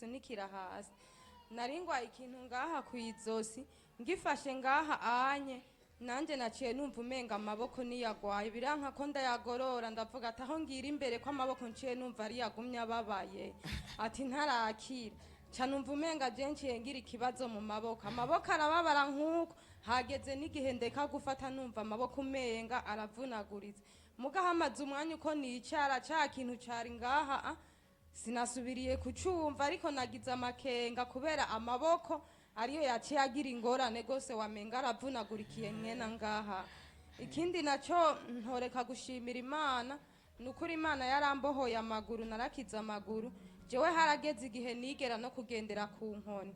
Nsunikira hasi. Nari ngwaye ikintu ngaha ku izosi, ngifashe ngaha anye nanjye naciye numva umenga amaboko niyagwaye, biranka ko ndayagorora. Ndavuga ati: "Aho ngira imbere ko amaboko nciye numva ari yagumye ababaye." Ati ntarakira, ca numva umenga je nciye ngira ikibazo mu maboko, amaboko arababara nk'uko hageze n'igihe ndeka gufata, numva amaboko umenga aravunaguritse. Muga hamaze umwanya uko nicara, ca kintu cari ngaha sinasubiriye kucumva, ariko nagize amakenga kubera amaboko ariyo yaciye agira ingorane gose, wamenga aravunagurikiye mwena ngaha. Ikindi naco ntoreka gushimira Imana, ni ukuri Imana yarambohoye amaguru, narakize amaguru. Jewe harageze igihe nigera no kugendera ku nkoni,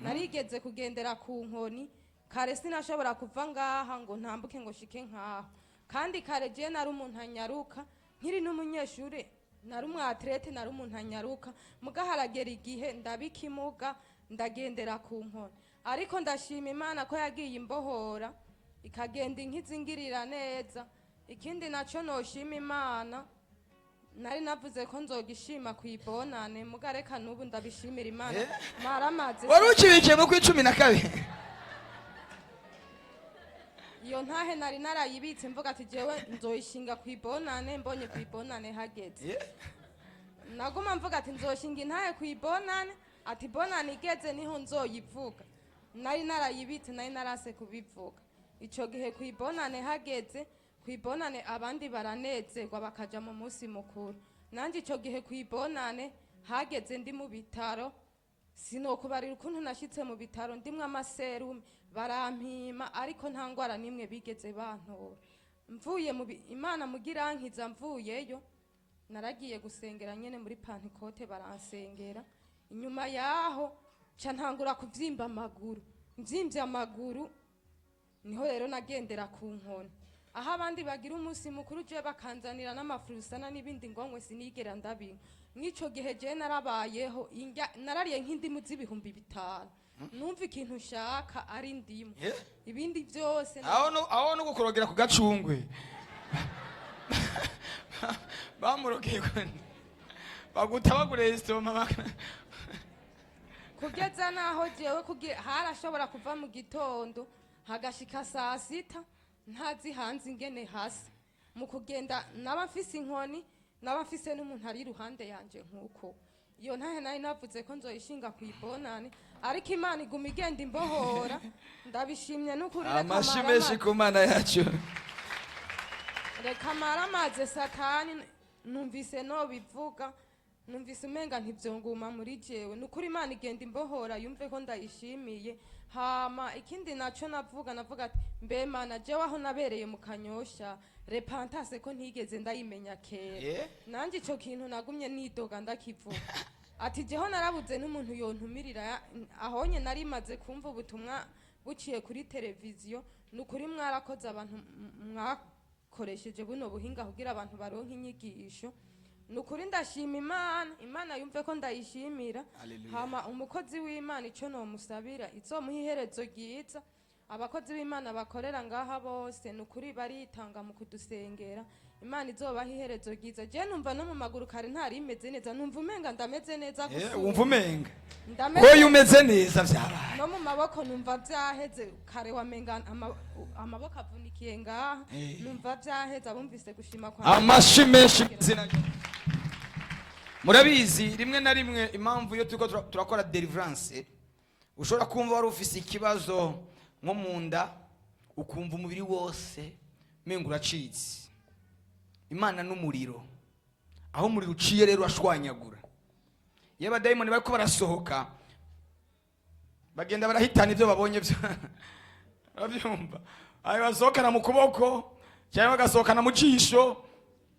narigeze kugendera ku nkoni. Kare sinashobora kuva ngaha ngo ntambuke ngo shike nkaho, kandi kare jewe nari umuntu anyaruka, nkiri n'umunyeshuri nari umu athlète, nari umuntu anyaruka. Muga haragera igihe ndabikimuga, ndagendera ku nkoni. Ariko ndashima Imana ko yagiye imbohora, ikagenda inkizingirira neza. Ikindi naco noshima Imana, nari navuze ko nzogishima ku ibonane, muga reka n'ubu ndabishimira Imana maramaze. Wari ukibikiye mu kw'icumi na kabiri. Iyo ntahe nari narayibitse, mvuga ati: "Jewe nzoyishinga ku ibonane, mbonye ku ibonane hageze." Naguma mvuga ati: "Nzoshinga intahe ku ibonane," ati: "Bonane igeze niho nzoyivuga." Nari narayibitse, nari narase kubivuga. Ico gihe ku ibonane hageze, ku ibonane abandi baranezerwa bakaja mu munsi mukuru, nanjye ico gihe ku ibonane hageze ndi mu bitaro. Sinokubarira ukuntu nashitse mu bitaro ndimwo amaserume, barampima, ariko nta ngwara n'imwe bigeze bantora. Mvuye mu Imana mugirankiza, mvuyeyo naragiye gusengera nyene muri Pentecôte, baransengera. Inyuma yaho ca ntangura kuvyimba amaguru. Mvyimvye amaguru niho rero nagendera ku nkoni. Aho abandi bagira umunsi mukuru, je bakanzanira n'amafurusana n'ibindi ngonywe, sinigera ndabinywa. Mw'ico gihe je narabayeho narariye nk'indimu z'ibihumbi 5. Numva ikintu nshaka ari indimu, ibindi byose Aho no gukorogera ku gacungwe bamurogeye baguta bagura estomac. Kugeza naho jewe harashobora kuva mu gitondo hagashika saa sita ntazi hanze ingene hasi. Mu kugenda naba mfise inkoni, naba mfise n'umuntu ari iruhande yanje. Nk'uko iyo ntahe nari navuze ko nzoyishinga ku ibonane, ariko Imana iguma igenda imbohora, ndabishimye n'ukuri. Reka Amashi menshi ku Mana yacu. Reka maramaze Satani. Numvise nobivuga, numvise umenga ntivyonguma muri jewe. Nukuri Imana igenda imbohora, yumve ko ndayishimiye. Hama ikindi naco navuga ati: "Mbe Mana, jewe aho nabereye mu Kanyosha, repentance ko ntigeze ndayimenya kera?" Nanjye ico kintu nagumye nidoga, ndakivuga ati: "Jeho narabuze n'umuntu yontumirira ahonye nari maze kumva ubutumwa buciye kuri televiziyo." Ni ukuri mwarakoze abantu mwakoresheje buno buhinga kugira abantu baronke inyigisho. Ni ukuri ndashima Imana, Imana yumve ko ndayishimira. Hallelujah. Hama umukozi w'Imana, icyo nomusabira, izomuha iherezo ryiza. Abakozi b'Imana bakorera ngaha bose, ni ukuri baritanga mu kudusengera, Imana izobaha iherezo ryiza. Je numva no mu maguru kare ntari imeze neza, numva umenga ndameze neza gusumba. Wumva umenga Ndameze koyo umeze neza vyabaye. No mu maboko numva vyaheze. Kare wamenga amaboko avunikiye ngaha. Numva vyaheze. Abumvise gushima kwa Amashi menshi mu izina Murabizi, rimwe na rimwe impamvu iyo turiko turakora deliverance, ushobora kumva wari ufise ikibazo nko mu nda, ukumva umubiri wose menga uracitse. Imana n'umuriro, aho umuriro uciye rero urashwanyagura. Iyo abadayimoni bariko barasohoka, bagenda barahitana ibyo babonye byo, urabyumva, ayo basohokana mu kuboko cyangwa bagasohokana mu jisho,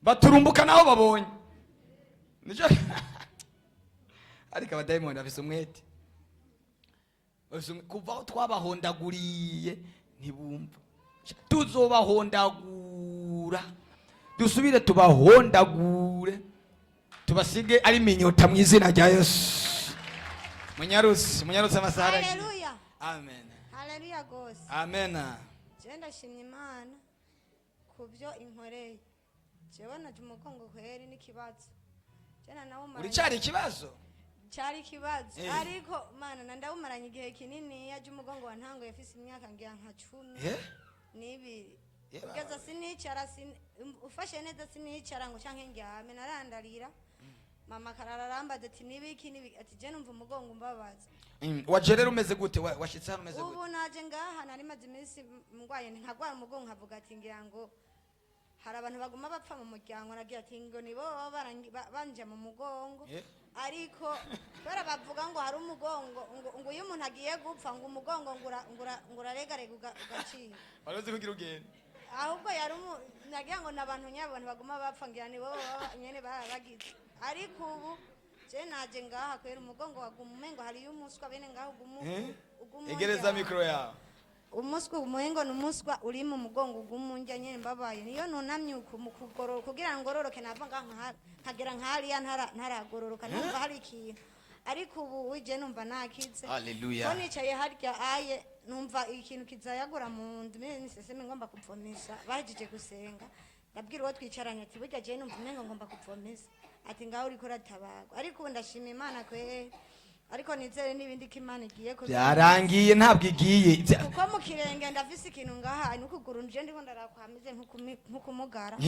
baturumbuka naho babonye. Nicyo, ariko abadayimoni bafise umwete. Kuva aho twabahondaguriye ntibumva. Tuzobahondagura, dusubire tubahondagure, tubasige ari minyota mu izina rya Yesu. Munyarusi, munyarusi, amasaha aragiye. Haleluya. Amen. Haleluya gose. Amen. Jewe ndashimye Imana ku byo inkoreye. Jewe naje umugongo kweri n'ikibazo. Jewe nawe Uricari ikibazo. Cyari ikibazo. Eh. Ariko mana, na ndawumaranye igihe kinini, yaje umugongo wantanguye mfise imyaka ngira nka 12 n'ibiri. Kugeza sinicara, ufashe neza sinicara ngo canke ndyame, narandarira. Mama karara arambaza ati: "Nibiki, nibiki?" Ati: "Je numva umugongo umbabaza." Waje rero umeze gute? Washitse hano umeze gute? Ubu naje ngaha nari maze iminsi ndwaye, nkagwara umugongo, nkavuga ati ngira ngo hari abantu baguma bapfa mu muryango, nagira ati ngo nibo baba banja mu mugongo. Ariko kubera bavuga ngo hari umugongo, ngo iyo umuntu agiye gupfa ngo umugongo ngo uraregarega ugacika. Wari uzi kugira ugende? Ahubwo yari nagira ngo ni abantu nyabantu baguma bapfa, ngira nibo baba nyene baba bagize. Ariko ubu je naje ngaha kubera umugongo waguma umengo hariyo umuswa bene ngaho uguma uguma Egereza undya. mikoro yawe. Umuswa, umuhengo ni umuswa uri mu mugongo uguma undya nyene mbabaye. Niyo nunamye uku mu kugorora kugira ngo ngororoke, nava ngaha nkagera nkahariya ntaragororoka, numva hari ikintu. Ariko ubu wije numva nakize. Hallelujah. Ko nicaye harya aye numva ikintu kizayagura mu nda, niseseme ngomba kuvomesa. Bahejeje gusenga ndabwira uwo twicaranye ati: "Burya jewe numva umengo ngomba kuvomesa." Ati: "Ngaho uriko uratabagwa." Ariko ubu ndashima Imana kwe, ariko nizere n'ibindi ko Imana igiye Byarangiye, ntabwo igiye. Kuko mu kirenge ndafise ikintu ngaha n'ukuguru nje ndiko ndarakwamize nk'ukumugara.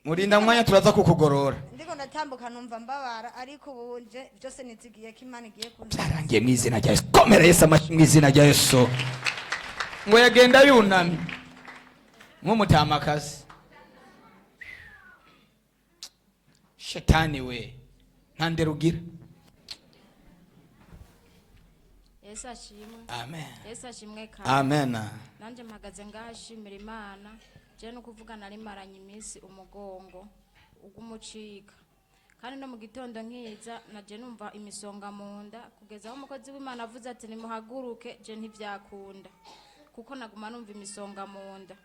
Murinda mwanya turaza kukugorora. Ndiko ndatambuka numva mbabara, ariko ubu nje byose nizigiye ko Imana igiye kunza. Byarangiye mu izina rya Yesu. Komera Yesu amashyi mu izina rya Yesu. Ngo yagenda yunamye nk'umutamakazi. Shetani we, nta ndero ugira. Yesu ashimwe. Amen. Yesu ashimwe kandi. Amen. Nanjye mpagaze ngaha ashimira Imana. Je no kuvuga nari maranye iminsi umugongo ugumucika, kandi no mu gitondo nkiza naje numva imisonga mu nda, kugeza aho umukozi w'Imana avuze ati: "Nimuhaguruke." Je ntivyakunda kuko naguma numva imisonga mu nda,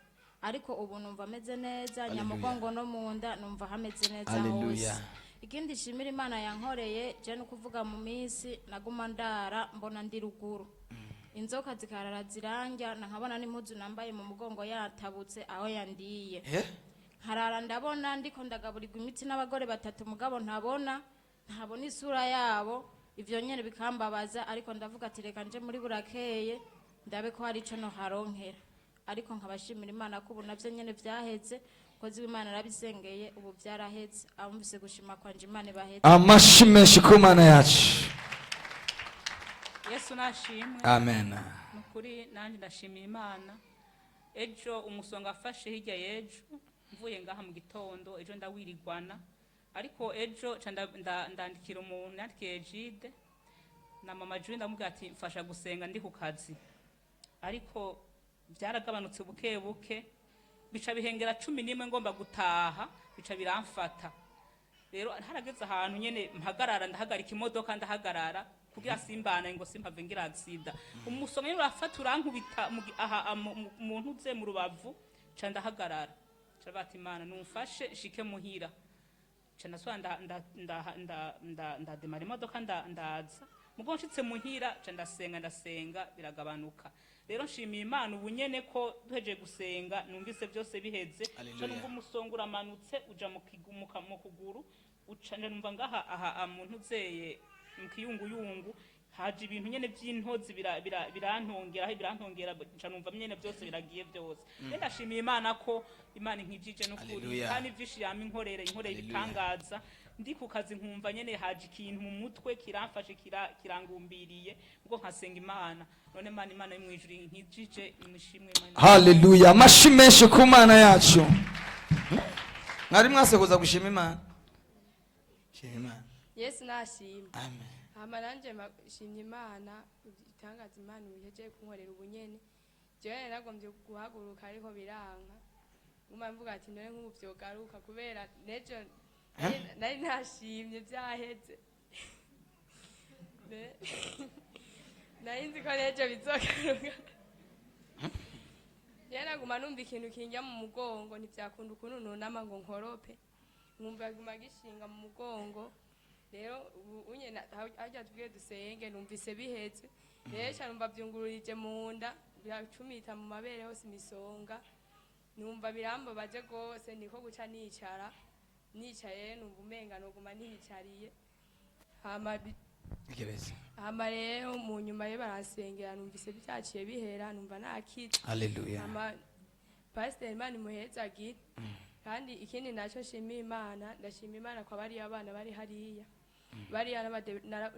ariko ubu numva ameze neza. Hallelujah. Nyamugongo no mu nda numva hameze neza Hallelujah. hose. Ikindi shimira Imana yankoreye, je no kuvuga mu minsi naguma ndara mbona ndi ruguru, inzoka zikarara zirangya, na nkabona n'impuzu nambaye mu mugongo yatabutse aho yandiye. Nkarara ndabona ndiko ndagaburirwa imiti n'abagore batatu, mugabo ntabona isura yabo. Ivyo nyene bikambabaza, ariko ndavuga ati reka nje muri burakeye ndabe ko hari ico noharonkera. Ariko nkabashimira Imana ko ubu navyo nyene vyaheze. Kozi w'Imana arabisengeye, ubu vyaraheze. Abumvise gushima kwanje, Imana ibaheze. Amashyi menshi ku Mana yacu. Yesu nashimwe. Amen. Ni ukuri nanjye ndashimira Imana. Ejo umusonga afashe hirya y'ejo, mvuye ngaha mu gitondo ejo ndawirigwana, ariko ejo ca ndandikira umuntu, nandikiye Jide na mama Jule, ndamubwira ati: "Mfasha gusenga, ndi ku kazi." Ariko byaragabanutse buke buke, bica bihengera 11 ngomba gutaha, bica biramfata. Rero harageze ahantu nyene mpagarara, ndahagarika imodoka, ndahagarara kugira simbana ngo simpave ngira accident. Umusonga nyene urafata urankubita aha mu ntuze mu rubavu, ca ndahagarara, ca bati: "Imana numfashe nshike muhira." Ca ndasubira ndademara imodoka, ndaza. Mugo nshitse muhira ca ndasenga, ndasenga biragabanuka. Rero nshimiye Imana ubu nyene ko duhejeje gusenga numvise byose biheze. Ca Hallelujah. numva umusonga uramanutse uja mu kuguru, uca nja numva ngaha aha mu ntuzeye mu kiyunguyungu haje ibintu nyene by'intozi birantongera birantongera, nca numva nyene byose biragiye byose. Rero ndashimiye Imana ko Imana inkijije n'ukuri. Hallelujah. Kandi vyinshi yama inkorera Hallelujah. ibitangaza. Ndi ku kazi nkumva nyene haje ikintu mu mutwe kiramfashe, kirangumbiriye, ubwo nkasenga Imana. None Imana yo mw'ijuru inkijije, imishimwe Imana. Haleluya, amashyi menshi ku Mana yacu. Mwari mwase kuza gushima Imana, shima Imana. Yesu nashimwe. Amen. Hama nanje shimye Imana itangaza Imana uhejeje kunkorera ubunyene. Jewe nagombye guhaguruka ariko biranka, nguma mvuga ati none nk'ubu vyogaruka kubera nejo nari nashimye vyaheze. Nari nzi ko nejo bizogaruka. Jewe naguma numva ikintu kinjya mu mugongo, ntivyakunda ukuntu nunama ngo nkorope, nkumva guma gishinga mu mugongo. Rero ubu unye harya tubwiye dusenge numvise biheze. Rero ca numva vyungururije mu nda, biracumita mu mabere hose imisonga, numva birambabaje rwose. Niko guca nicara, nicaye numva umenga noguma niyicariye. Hama Gereza. Hama rero mu nyuma ye baransengera, numvise byaciye bihera, numva nakize. Haleluya. Hama pasiteri, Imana imuhezagire. Kandi ikindi nacyo nshimiye Imana, ndashima Imana kwa bariya abana bari hariya, bariya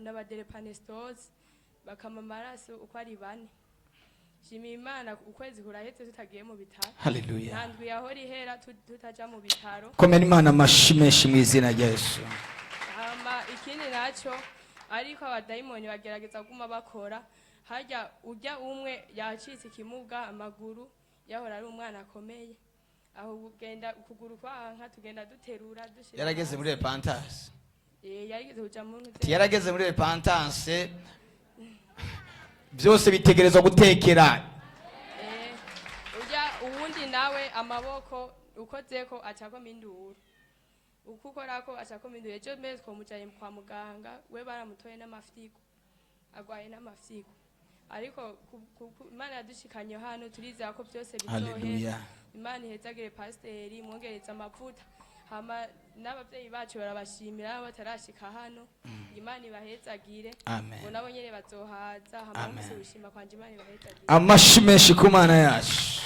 n'abaderepanesitozi bakama amaraso uko ari bane. Shimiye Imana, ukwezi kurahetse tutagiye mu bitaro. Haleluya. Nta ndwi yahora ihera tutaja mu bitaro. Komera Imana amashi menshi mu izina rya Yesu. Hama ikindi nacyo, ariko abadayimoni bagerageza kuguma bakora harya. Ujya umwe yacitse ikimuga amaguru, yahora ari umwana akomeye, aho ugenda ukuguru kwanka, tugenda duterura dushira Yarageze hasi. muri repentance. Eh, yarigeze kuja mu Ati yarageze muri repentance, byose bitegerezwa gutekera. Eh, ujya uwundi nawe amaboko ukozeko acakoma induru, uko ukorako acakoma induru. Ejo mbere twamujanye kwa muganga, we baramutoye n'amafyigo, agwaye n'amafyigo. Ariko Imana yadushikanye hano, turizera ko byose bizohera. Haleluya. Imana ihezagire pasiteri, mwongereza amavuta. Hama n'abavyeyi bacu barabashimira batarashika hano, Imana ibahezagire. Amen. Ngo nabo nyene bazohaza. Hama Amen. bose gushima kwanje, Imana ibahezagire. Amashi menshi ku Mana yacu.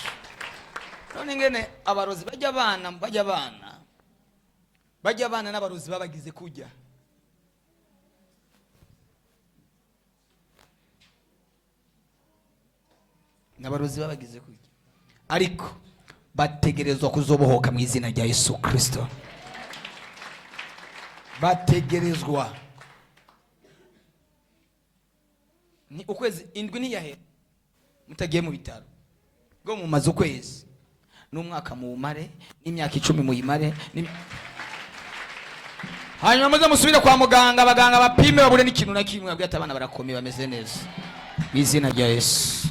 None ingene abarozi bajya abana, bajya abana, bajya abana n'abarozi babagize kujya n'abarozi babagize kujya, ariko bategerezwa kuzobohoka mu izina rya Yesu Kristo. Bategerezwa ni ukwezi, indwi ntiyahera mutagiye mu bitaro. Bwo mumaze ukwezi n'umwaka muwumare, n'imyaka 10 muyimare, hanyuma muze musubire kwa muganga, abaganga bapime babure n'ikintu na kimwe, babwire ati abana barakomeye, bameze neza mu izina rya Yesu.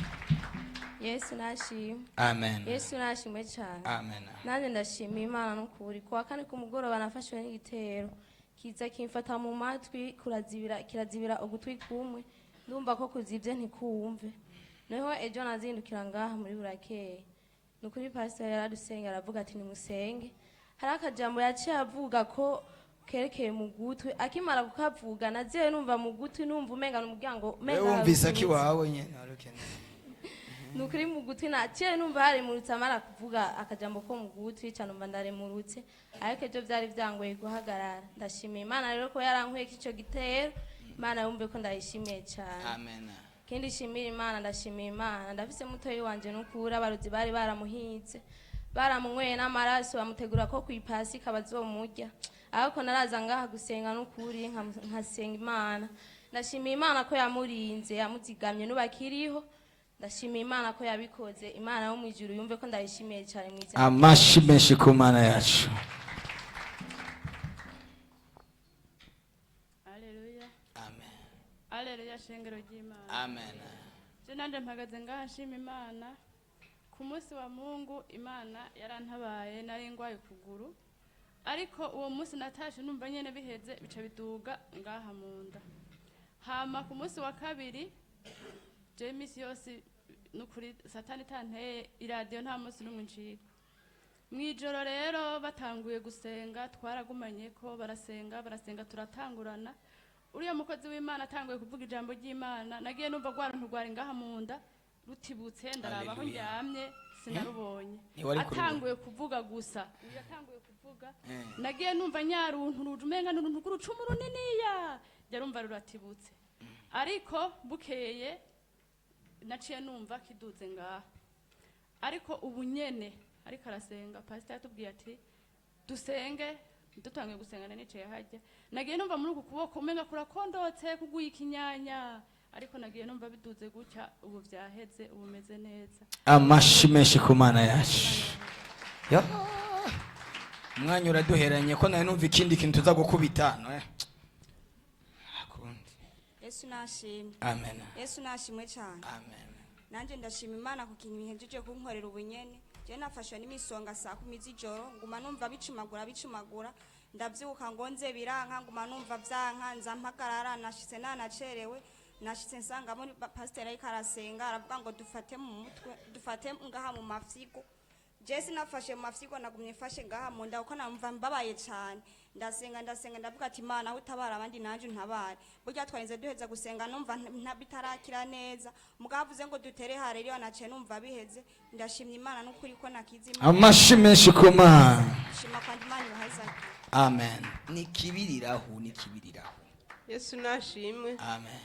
Yesu nashimwe. Amen. Yesu nashimwe cyane. Amen. Nanjye ndashima Imana n'ukuri. Kuwa kane ku mugoroba nafashwe n'igitero kiza kimfata mu matwi, kurazibira, kirazibira ugutwi kumwe, ndumva ko kuzibye ntikumve. Niho ejo nazindukira ngaha muri burakeye. Ni ukuri pasiteri yaradusenga, aravuga ati nimusenge. Hari akajambo yaciye avuga ko kerekeye mu gutwi. Akimara kukavuga naziye numva mu gutwi, numva umenga n'umuryango umenga Wewe wumvise haruguruye. akiwawe nyene wari ukeneye. Ni ukuri mu gutwi naciye numva haremurutse. Amara kuvuga akajambo ko mu gutwi cyane, numva ndaremurutse, ariko ejo byari byangoye guhagarara. Ndashimiye Imana rero ko yarankuye ico gitero. Imana yumve ko ndayishimiye cyane. Amen. Ikindi nshimira Imana, ndashimiye Imana, ndafise mutoyi wanje n'ukuri abarozi bari baramuhinze, baramunyweye n'amaraso, bamutegura ko kwipasika bazomurya. Ariko naraza ngaha gusenga n'ukuri, nkasenga Imana. Ndashimiye Imana ko yamurinze, yamuzigamye n'ubakiriho. Ndashimiye Imana ko yabikoze. Imana yo mu ijuru yumve ko ndayishimiye cyane mu izina. Amashi menshi ku Mana yacu. Aleluya. Amen. Aleluya, shengero ry'Imana. Amen. Je nanje mpagaze ngaha nshima Imana. Ku munsi wa Mungu Imana yarantabaye, nari ngwaye ukuguru. Ariko uwo munsi natashe numva nyene biheze, bica biduga ngaha mu nda. Hama ku munsi wa kabiri, je imisi yose nukuri Satani itanteye iradiyo nta munsi n'umwe ncika. Mw'ijoro rero batanguye gusenga, twaragumanye ko barasenga, barasenga, turatangurana. Uriya mukozi w'Imana atanguye kuvuga ijambo ry'Imana, nagiye numva rwa runtu rwari ngaha mu nda rutibutse, ndaraba aho Haleluya. ndyamye sinarubonye. Ntiwari kurubona. Atanguye kuvuga gusa, uyu atanguye kuvuga, nagiye numva nyaruntu ruje umenga ni uruntu rw'urucumu runiniya, yarumva ruratibutse. Ariko bukeye naciye numva kiduze ngaha. Ariko ubu nyene ariko arasenga, pastor yatubwiye ati dusenge, dutangiye gusenga nari nicaye hajya, nagiye numva muri uku kuboko umenga kurakondotse, kuguye ikinyanya. Ariko nagiye numva biduze gutya, ubu vyaheze, ubu meze neza. Amashi menshi ku Mana yacu. Ya. Umwanya uraduheranye ko nawe numva ikindi kintu tuza gukubita no, eh. Akundi. Yesu nashimwe. Amen. Yesu nashimwe cyane. Amen. Nanjye ndashima Imana ku kintu ihejeje kunkorera ubunyene. Je nafashwe n'imisonga saa 10 z'ijoro, nguma numva bicumagura bicumagura, ndavyuka ngo nze biranka, nguma numva vyanka, nza mpagarara. Nashitse nanacerewe, nashitse nsanga muri pasiteri ariko arasenga, aravuga ngo dufate mu mutwe, dufate ngaha mu mafyigo. Je sinafashe mu mafyigo, nagumye mfashe ngaha mu nda kuko namva mbabaye cyane. Ndasenga, ndasenga, ndavuga ati: "Imana, aho utabara abandi nanje untabare." Burya twarinze duheza gusenga numva bitarakira neza. Mugabo avuze ngo dutere haleluya, naciye numva biheze. Ndashimye Imana n'ukuri ko nakize. Imana Amashi menshi ku Mana. Shima kandi Imana ibahezagire. Amen. Nikibiriraho, nikibiriraho. Yesu nashimwe. Amen.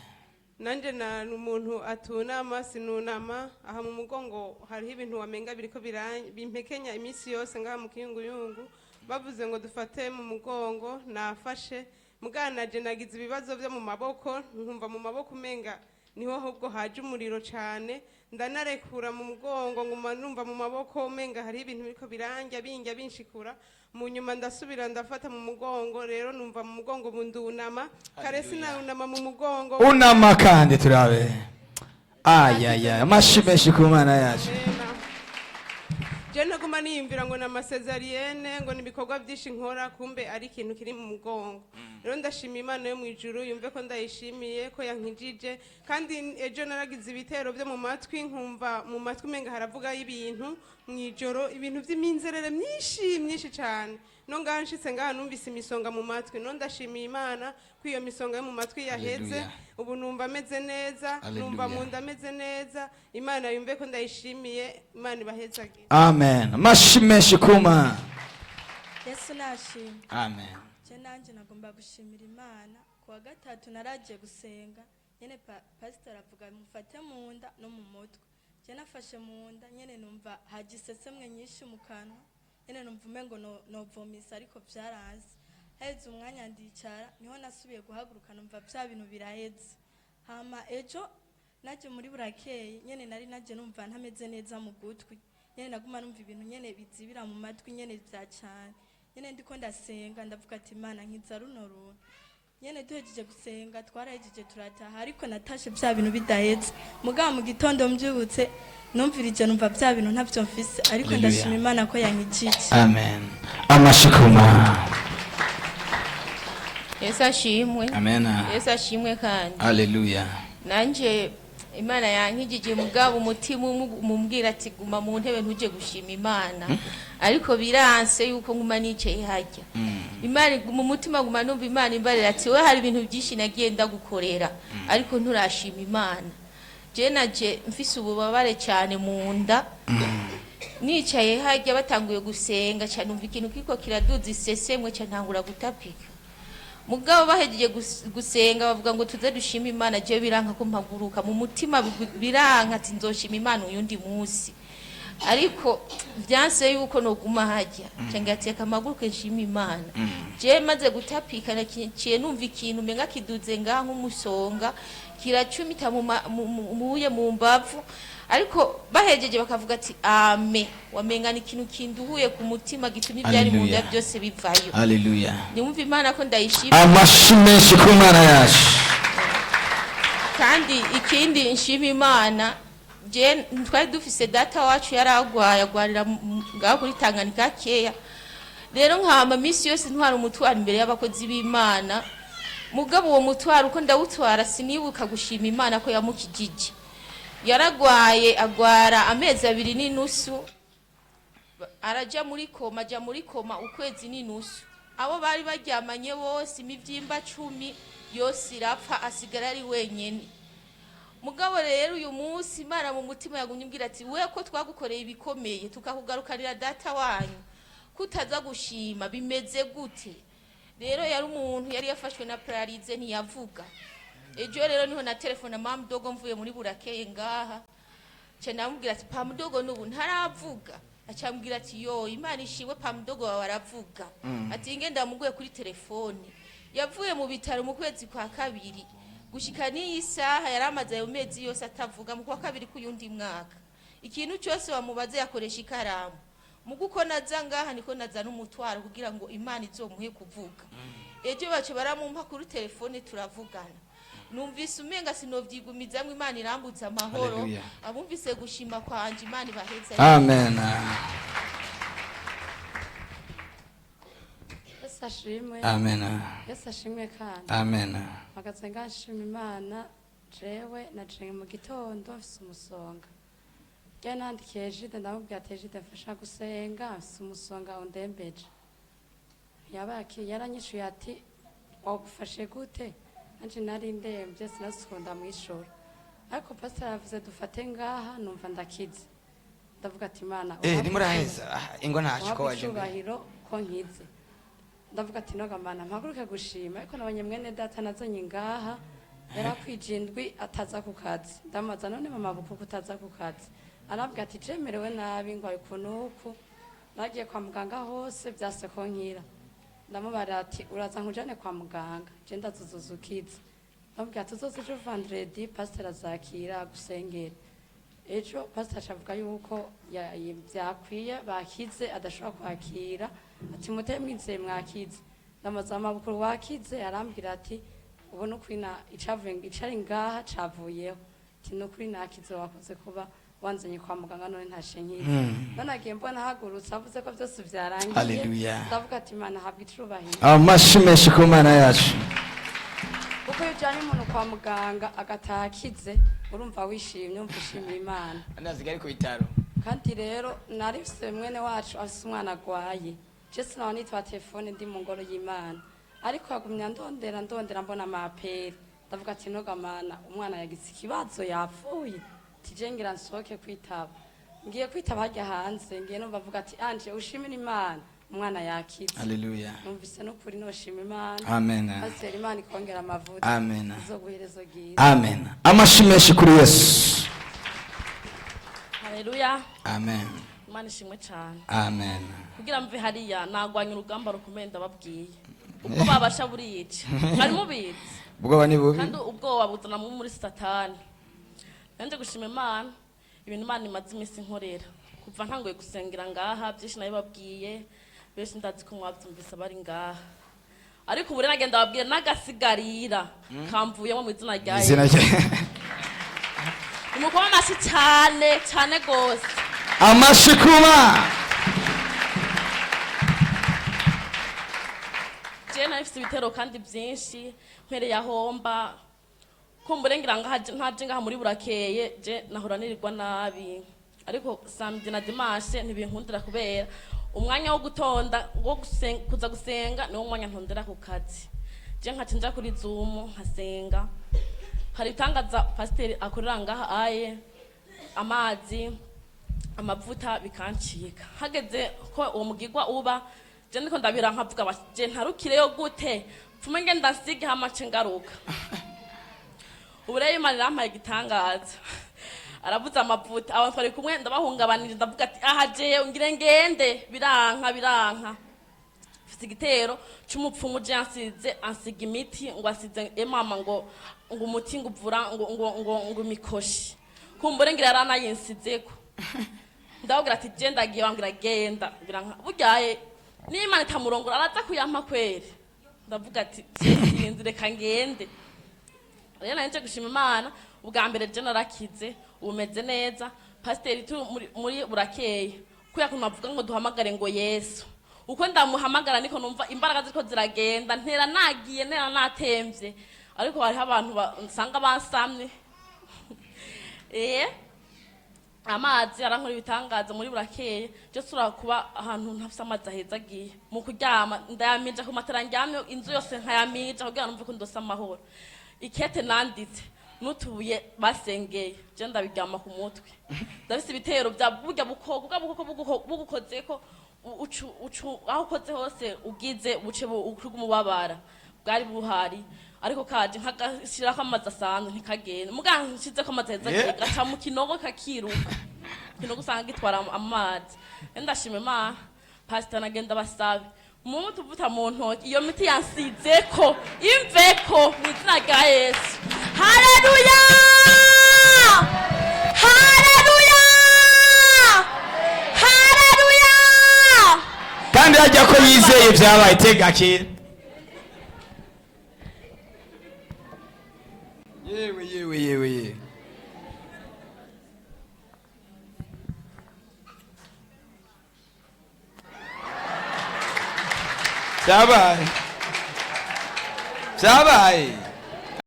Nanjye na umuntu atunama, sinunama. Aha mu mugongo hariho ibintu wamenga biriko bimpekenya iminsi yose ngaha mu kiyunguyungu. Bavuze ngo dufate mu mugongo, nafashe. Muganaje nagize ibibazo byo mu maboko, nkumva mu maboko umenga niho ahubwo haje umuriro cyane. Ndanarekura mu mugongo, nguma numva mu maboko umenga hariho ibintu biriko biranja, binjya, binshikura. Mu nyuma ndasubira ndafata mu mugongo. Rero numva mu mugongo bundunama kare. Hallelujah. Sinarunama mu mugongo. Unama kandi turabe. Ayaya, amashi menshi ku Mana yacu. Je naguma niyumvira ngo ni ama césarienne, ngo ni ibikorwa byinshi nkora, kumbe ari ikintu kiri mu mugongo. Rero ndashima Imana yo mu ijuru, yumve ko ndayishimiye ko yankijije. Kandi ejo naragize ibitero byo mu matwi, nkumva mu matwi umenga haravugayo ibintu mu ijoro, ibintu by'iminzerere myinshi myinshi cyane. No ngaha nshitse ngaha numvise imisonga mu matwi. No ndashimiye Imana ko iyo misonga yo mu matwi yaheze. Hallelujah. Ubu numva ameze neza. Hallelujah. Numva mu nda ameze neza. Imana yumve ko ndayishimiye. Imana ibahezagire. Amen. Amashi menshi ku Mana. Yesu nashimwe. Amen. Je nanjye nagomba gushimira Imana. Ku wa gatatu naragiye gusenga nyene, pasiteri avuga mufate mu nda no mu mutwe. Je nafashe mu nda nyene, numva hagisesemwe nyinshi mu kanwa nyene, numva umengo novomisa, ariko vyaranze. Haheze umwanya ndicara, niho nasubiye guhaguruka numva vya bintu biraheze. Hama ejo naje muri burakeye nyene, nari naje numva ntameze neza mu gutwi nyene, naguma numva ibintu nyene bizibira mu matwi nyene vya cane nyene. Ndiko ndasenga ndavuga ati: "Imana, nkiza runo runtu." Nyene duhejeje gusenga, twarahejeje turataha, ariko natashe vya bintu bidahetse. Mugabo mu gitondo mbyubutse numvirije, numva vya bintu ntavyo mfise, ariko Hallelujah. ndashima Imana ko yankijije. Amen. Amashi ku Mana. Yesu ashimwe. Amen. Yesu ashimwe kandi. Haleluya. Nanje Imana yankijije, mugabo umutima umwe mumbwira ati: "Guma mu ntebe, ntuje gushima Imana." Ariko biranse yuko nguma nicaye hajya. Imana mu mutima guma numva Imana imbarira ati: "We, hari ibintu byinshi nagiye ndagukorera, ariko nturashima Imana." Je naje mfise ububabare cyane mu nda. Nicaye hajya batanguye gusenga cyane, numva ikintu kiriko kiraduza isesemwe cyane, ntangura gutapika. Mugabo bahejeje gusenga bavuga ngo tuze dushime Imana, je biranka ko mpaguruka. Mu mutima biranka, ati nzoshima Imana uyundi munsi, ariko vyanse yuko noguma hajya cyangwa ateka amaguruke nshima Imana. Je maze gutapika, naciye numva ikintu umenga kiduze ngaha nk'umusonga, kiracumita mu muye mu mbavu. Ariko bahejeje bakavuga ati ame, wamenga ni ikintu kinduhuye ku mutima, gituma ibyari mu nda Hallelujah. byose bivayo. Haleluya. Nimumva Imana ko ndayishima. Amashi menshi ku Mana yacu. Kandi ikindi nshima Imana, je twari dufise data wacu yaragwaye, agwarira ngaho kuri Tanganyika keya. Rero nkama minsi yose ntwara umutwaro imbere y'abakozi b'Imana. Mugabo uwo mutwaro uko ndawutwara, sinibuka gushima Imana ko yamukijije. Yaragwaye, agwara amezi 2.5, araja muri coma, aja muri coma ukwezi n'inusu. Abo bari baryamanye bose, imivyimba 10 yose irapfa, asigara ari wenyene. Mugabo rero uyu munsi Imana mu mutima yagumye imbwira ati: "We, ko twagukoreye ibikomeye, tukakugarukanira data wanyu, kutaza gushima bimeze gute?" Rero yari umuntu yari yafashwe na paralysie, ntiyavuga. Ejo rero niho na telefone mama mudogo mvuye muri burakeye ngaha, nca namubwira ati: "Pa mudogo n'ubu ntaravuga." Acambwira ati: "Yo, Imana ishimwe, pa mudogo wawe aravuga." Ati: "Ngenda muguye kuri telefone." Yavuye mu bitaro mu kwezi kwa kabiri, gushika n'iyi saha yari amaze ayo mezi yose atavuga. Mu kwa kabiri k'uyundi mwaka, ikintu cyose wamubaze yakoresha ikaramu. Mugu uko naza ngaha niko naza n'umutwaro kugira ngo Imana izomuhe kuvuga. Ejo baca baramumpa kuri telefone turavugana, numvise umenga sinovyigumizamwo. Imana irambutse amahoro. Hallelujah. Abumvise gushima kwanje, Imana ibaheza. Amen. Yesu ashimwe. Amen. Yesu ashimwe kandi. Amen. Mpagaze ngaha nshima Imana. Jewe naciye mu gitondo mfise umusonga. Njye nandikiye Jide, ndamubwira ati: "Jide, mfasha gusenga, mfise umusonga undembeje." Yabaye yaranyishuye ati: "Wagufashe gute?" Nanje nari ndemvye, sinasukunda mwishura. Ariko pastor yavuze dufate ngaha, numva ndakize. Ndavuga ati: "Imana, Eh, nimuraheza. Ah, ingo ntacyo ko uhabwe waje imbere. icubahiro ko nkize." Ndavuga ati: "Noga Mana, mpaguruke gushima." Ariko nabonye mwene data nazanye ngaha yarakwije indwi ataza ku kazi. Ndamubaza: "None mama bukuku utaza ku kazi?" Arambwira ati: "Jemerewe nabi, ngo uku n'uku, nagiye kwa muganga hose vyase ko nkira." Ndamubara ati: "Uraza nkujane kwa muganga, je ndazuzuza ukize." Ndamubwira ati: "Uzoze ejo vendredi, pasiteri azakira gusengera." Ejo pasiteri acavuga yuko vyakwiye, bakize, adashobora kwakira, ati: "Mute mwizeye mwakize." Ndamubaza: "Amabukuru wakize?" Arambwira ati: "Ubu nukuri na icavuye icari ngaha cavuyeho." Ati: "Nukuri nakize, wakoze kuba wanzanye kwa muganga, none ntashe nkize." None agiye mbona ahagurutse avuze ko vyose vyarangiye. Hallelujah. Ndavuga ati: "Imana habwa icubahiro." Amashi menshi ku Mana yacu. Kuko iyo ujyanye umuntu kwa muganga agataha akize, urumva wishimye, umva ushimiye Imana. Andi ari ku bitaro. Kandi rero narifise mwene wacu afise umwana agwaye. Je sinaba nitwa telefone ndi mu ngoro y'Imana, ariko yagumya ndondera, ndondera, mbona amaperi. Ndavuga ati: "Noga Mana, umwana yagize ikibazo, yapfuye?" Tije ngira nsohoke kwitaba, ngiye kwitaba hajya hanze, ngiye numva avuga ati: "Anje, ushimire Imana, umwana yakize." Hallelujah. Numvise n'ukuri noshima Imana. Amen. Pasiteri, Imana ikongera amavuta. Amen. Izoguherezo ryiza. Amen. Amashi menshi kuri Yesu. Haleluya. Amen. Imana ishimwe cyane. Amen. Kugira mve hariya, nagwanya urugamba rukomeye. Ndababwiye, ubwo babasha buriyica, mwari mubizi. Ubwoba ni bubi. Kandi ubwoba buzana muri Satani. Nanjye gushima Imana ibintu Imana imaze iminsi nkorera kuva ntanguye gusengera ngaha. Byinshi nabibabwiye benshi, ndazi ko mwabyumvise abari ngaha, ariko ubu rero nagenda babwire n'agasigarira kamvuyemo mu izina rya Izina Yesu. rya Nimukoma amashyi cyane cyane rwose. Amashi kuma. Jewe nari mfise ibitero kandi byinshi mpereye ahomba kumbure ngira ngo ntaje ngaha muri burakeye. Je nahora nirirwa nabi, ariko samedi na dimanche ntibinkundira kubera umwanya wo gutonda wo kuza gusenga niwo mwanya ntondera ku kazi. Je nkaca nja kuri Zoom nkasenga. Hari ibitangaza pasiteri akorera ngaha, aye amazi, amavuta bikancika. Hageze ko uwo mugigwa uba, je ndiko ndabira nkavuga bati: "Je ntarukireyo gute? Pfume ngenda nsige hama nce ngaruka." Ubu rero Imana irampaye igitangaza, aravuze amavuta, abantu twari kumwe ndabahungabanije. Ndavuga ati: "Aha jewe ngire ngende." Biranka, biranka. Mfite igitero c'umupfumu, je yansize, ansiga imiti ngo asize emama ngo umuti ngo uvura ngo imikoshi. Kumbure ngira yaranayinsizeko. Ndababwira ati: "Je ndagiye." Bambwira: "Genda." Biranka. Buryaye n'Imana itamurongora araza kuyampa kweri. Ndavuga ati: "Je sinzi, reka ngende." Rero nari nje gushima Imana. Ubwa mbere je narakize, ubu meze neza. Pasiteri, turi muri burakeye, kubera kuntu bavuga ngo duhamagare ngo Yesu, uko ndamuhamagara niko numva imbaraga ziriko ziragenda. Ntera nagiye, ntera natemvye, ariko hariho abantu nsanga bansamye. Amazi arankora ibitangaza muri burakeye. Je sura kuba ahantu ntafise amazi aheza agiye mu kuryama, ndayamija ku matara ndyamye, inzu yose nkayamija kugira numve ko ndose amahoro. Ikete nanditse n'utubuye basengeye, je ndabiryama ku mutwe. Ndafise ibitero bya burya bukoko, bwa bukoko bugukozeko ucu aho ukoze hose ugize buce umubabara bwari buhari, ariko kaje nkagashirako amazi asanzwe ntikagenda. Muga nshizeko amazi aheza gaca mu kinogo kakiruka, kinogo usanga gitwara amazi. Rero ndashima Imana. Pasita, nagenda basabe mu tuvuta mu ntoki, iyo miti yansizeko imveko mu izina rya Yesu. Haleluya, haleluya, haleluya! Kandi hajya ko yizeye byabaye, tega kera. Yewe, yewe, yewe, yewe! Byabaye, byabaye.